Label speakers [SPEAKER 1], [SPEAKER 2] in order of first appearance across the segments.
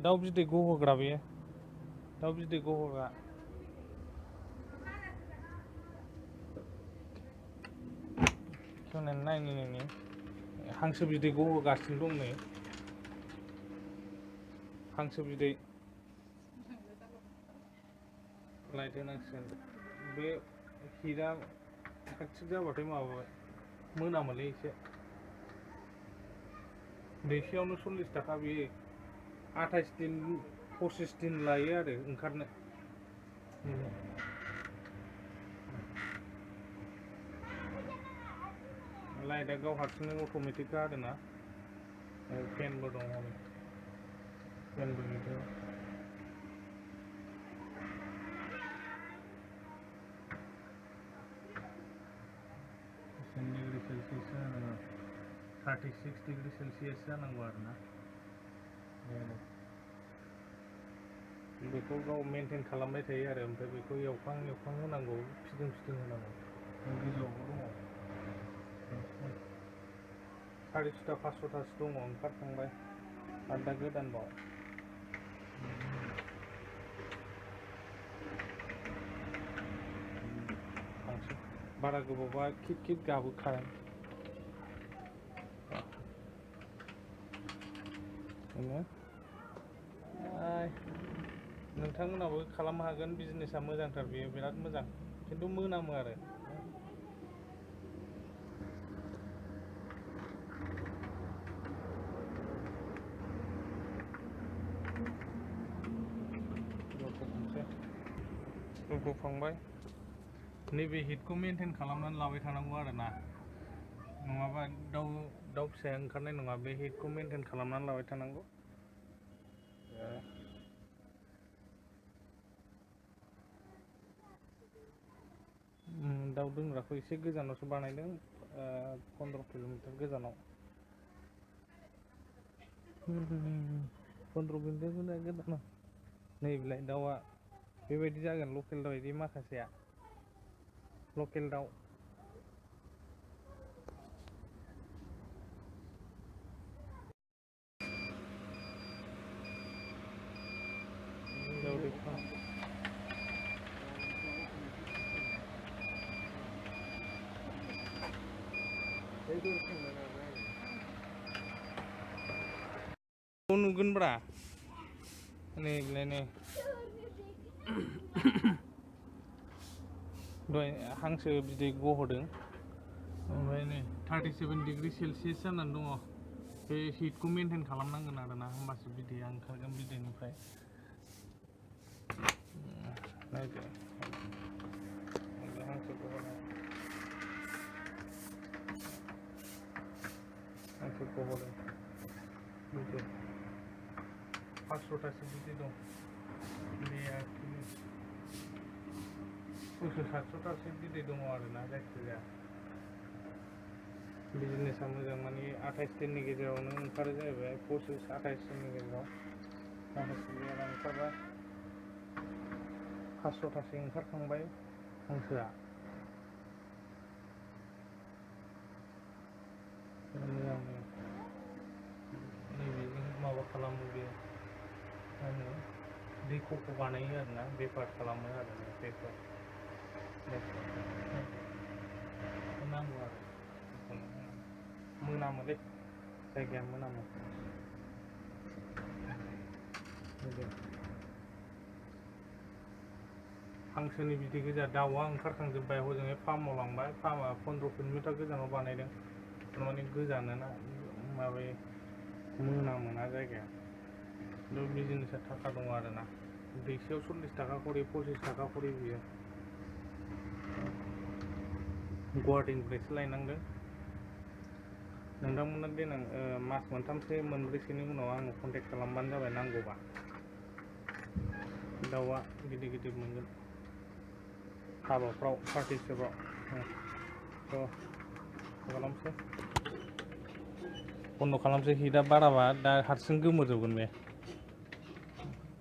[SPEAKER 1] दाउ बिदै गहोग्रा बेयो दाउ बिदै गहोग्रा खेवनानै नायनो नोंनि हांसो बिदै गहोगासिनो दं नै हांसो बिदै लाइट होनांसिगोन बे हिटआ खाथि जाबाथाय माबाबाय मोनामोलै एसे दैसेयावनो 40 थाखा बेयो 28 दिन 25 दिन लायो आरो ओंखारनो लाइटआ गाव हारसिंनो अट'मेटिक आरोना फेनबो दं हनै फेनबो गिदिर 36 डिग्री सेल्सियस जानांगौ आरोना बेखौ गाव मेनटेन खालामबाय थायो आरो ओमफ्राय बेखौ एवखां होनांगौ फिदिं होनांगौ गोजौआवबो दङ 400टा 500टासो दङ ओंखारखांबाय आरो दा गोदानबाव बारा गोबावबा किट गाबोखाय नोंथांमोनाबो खालामनो हागोन बिजनेसा मोजांथार बेयो बिराद मोजां खिन्थु मोनामो आरो गफांबाय नैबे हिटखौ मेनटेन खालामनानै लाबाय थानांगौ आरोना नङाबा दाउ फिसाया ओंखारनाय नङा बे हिटखौ मेनटेन खालामनानै लाबाय थानांगौ दाउ दोनग्राखौ एसे गोजानावसो बानायदों 15 किल'मिटार गोजानाव 15 किल'मिटार गोजानाव नैबेलाय दाउआ बेबायदि जागोन लकेल दाउ बायदि माखासेया लकेल दाउ नुगोनब्रा नै दहाय हांसो बिदै गहोदों ओमफ्राय नै 37 डिग्री सेल्सियस जानानै दङ बे हिटखौ मेनटेन खालामनांगोन आरोना होमबासो बिदैया ओंखारगोन बिदैनिफ्राय नायदो हांसो गहोदों 500टासो बिदै दं बे 600-700टासो बिदै दङ आरोना जायखिजाया बिजनेसा मोजां माने 28 दिननि गेजेरावनो ओंखारो जाहैबाय 25-28 दिननि गेजेराव माखासे ओंखारबाय 500टासो ओंखारखांबाय हांसोआ नैबेजों माबा खालामो बेयो दै खफ' बानायो आरोना बेफार खालामो आरोना बेफार नांगौ आरो मोनामोलै जायगाया मोनामो हांसोनि बिदै गोजा दाउआ ओंखारखांजोब्बाय हजोंहाय फार्माव लांबाय फार्मा 15 किल'मिटार गोजानाव बानायदों थारमाने गोजानोना माबायो मोनामोना जायगाया बिजनेसा थाखा दङ आरोना दैसेयाव 40 थाखा खरि 25 थाखा खरि बियो गुवाहाटीनिफ्रायसो लायनांदों नोंथांमोना देनां मास मोनथामसो मोनब्रैसोनि उनाव आंनो कन्टेक्ट खालामबानो जाबाय नांगौबा दाउआ गिदिर मोनगोन हाबाफ्राव पार्टिसफ्राव खालामसै बन्द' खालामसै हिटआ बाराबा दा हारसिं गोमोरजोबगोन बे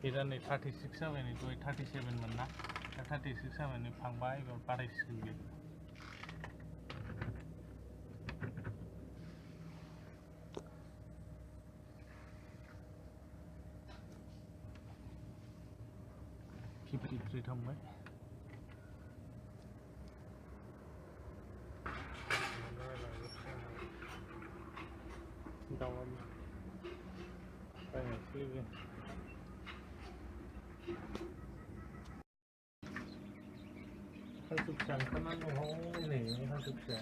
[SPEAKER 1] हिटआ नै 36 जाबाय नै दहाय 37 मोन ना दा 36 जाबाय नै फांबा एबार बारायसिगोन बे खिफ्रि थांबाय दाउआ बायनायसो लोगो हांसो फिसा ओंखारनानै दङ नै हांसो फिसा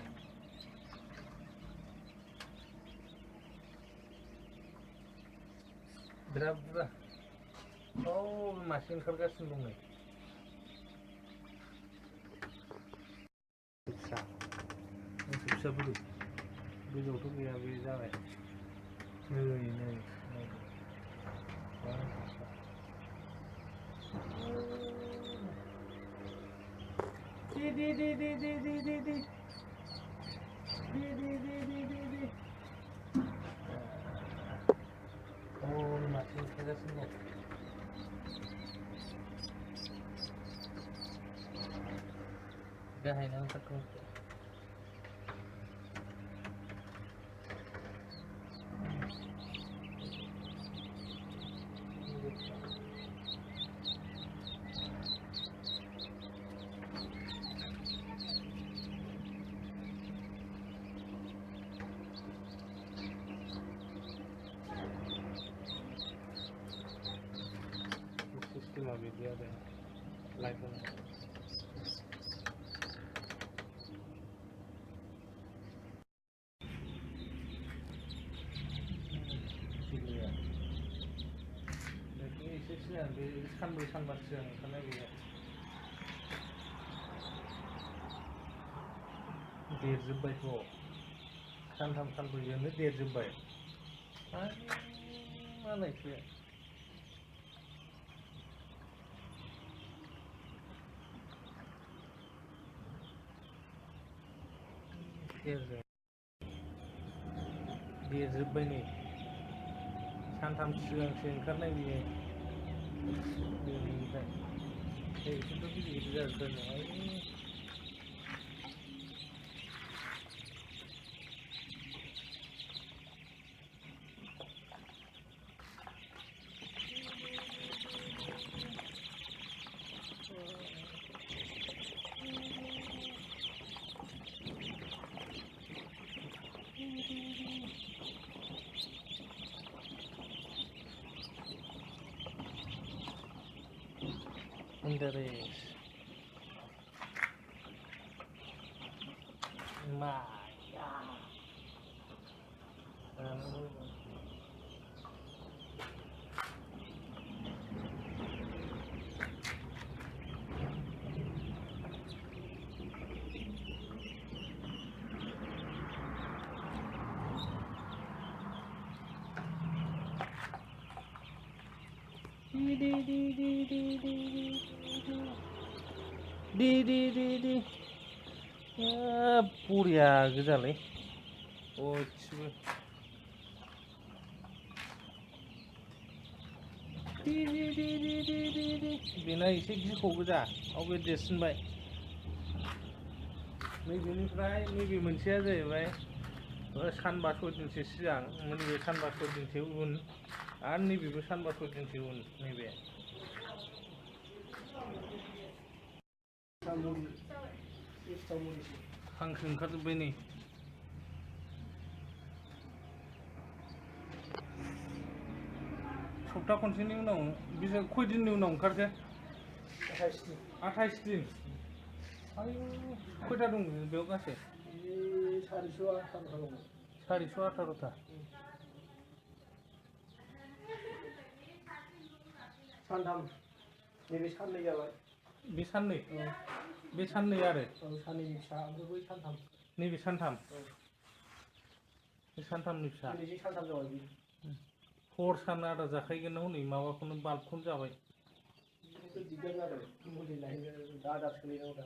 [SPEAKER 1] बिराद बुरजा मासे ओंखारगासिनो दं नै फिसा हांसो फिसा बोरै गोजौआवथ' गैया बे जाबाय नै मासे ओंखारगासिनो दं गाहायना ओंखारथों सिस्टेमा बिदि आरो लाइट होनाय एसे सिगां बे सानब्रै सानबा सिगां ओंखारनाय गैया देरजोब्बायथ' सानथाम सानब्रैजोंनो देरजोब्बाय मालायसो देरजोब्बाय नै सानथाम सिगांसो ओंखारनाय बियो बेनिफ्राय एसेथ' गिदिर जाथारनो interest di buriya goजालै गासिबो बेना एसे गिखौ गोजा अबे देरसिनबाय नैबेनिफ्राय नैबे मोनसेया जाहैबाय सानबा 6 दिनसो सिगां नैबे सानबा 6 दिनसो उन आरो नैबेबो सानबा 6 दिनसो उन नैबे हांसो ओंखारजोब्बाय नै सप्ता खनसेनि उनाव बिसोर खय दिननि उनाव ओंखारखो 28 दिन आयु खयथा दं बेयाव गासै 418टा
[SPEAKER 2] सानथाम नैबे साननै जाबाय
[SPEAKER 1] बे साननै आरो
[SPEAKER 2] साननैनि फिसा ओमफ्राय बै सानथाम
[SPEAKER 1] नैबे सानथाम बे सानथामनि फिसा
[SPEAKER 2] दिनैजों सानथाम जाबाय बे
[SPEAKER 1] हर सान आदार जाखायगोन हनै माबाखौनो बाल्बखौनो जाबाय
[SPEAKER 2] दिगदार जाबाय मुलि लायनो दा आदार सोलायनांगौ दा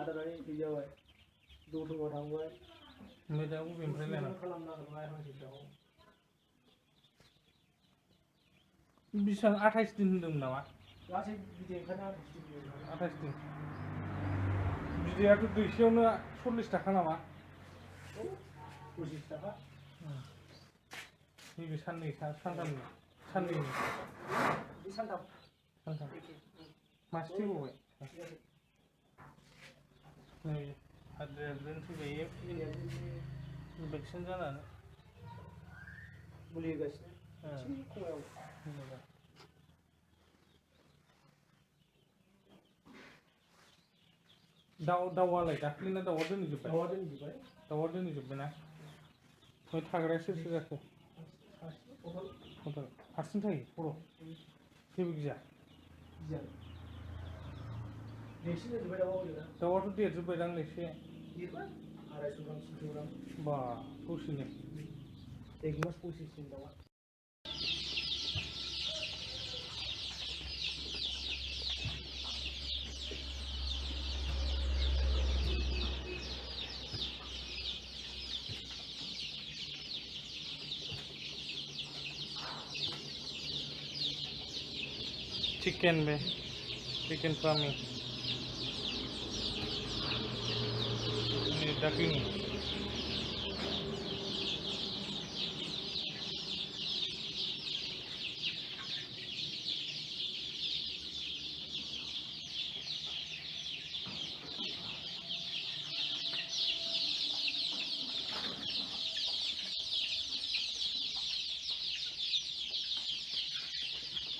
[SPEAKER 2] आदारानो गैजाबाय दतमा थांबाय
[SPEAKER 1] ओमफ्राय दा बबेनिफ्राय लायनांगौ
[SPEAKER 2] खालामनांगौ हांसोखौ
[SPEAKER 1] बेसेबां 28 दिन होनदोंमोन नामा
[SPEAKER 2] गासै बिदै ओंखारना
[SPEAKER 1] 28 दिन बिदैयाथ' दैसेयावनो 40 थाखा नामा
[SPEAKER 2] 25 थाखा
[SPEAKER 1] नैबे साननै सानथामनि साननैनि
[SPEAKER 2] बे सानथाम
[SPEAKER 1] सानथाम मासे थैबावबाय नै हाद्रिजों थैबाय इनफेकसन जानानै
[SPEAKER 2] मुलि होगासिनो एसे खमायाव
[SPEAKER 1] दाउआलाय दाख्लैना दाउआ दोनजोब्बाय ना ओमफ्राय थाग्राया सोर सोर जाखो हारसिं थायो हराव जेबो गिया दाउआथ' देरजोब्बायदां एसे बा दसेनो
[SPEAKER 2] 1 मास पसिससिम दाउआ
[SPEAKER 1] chicken farming ini daging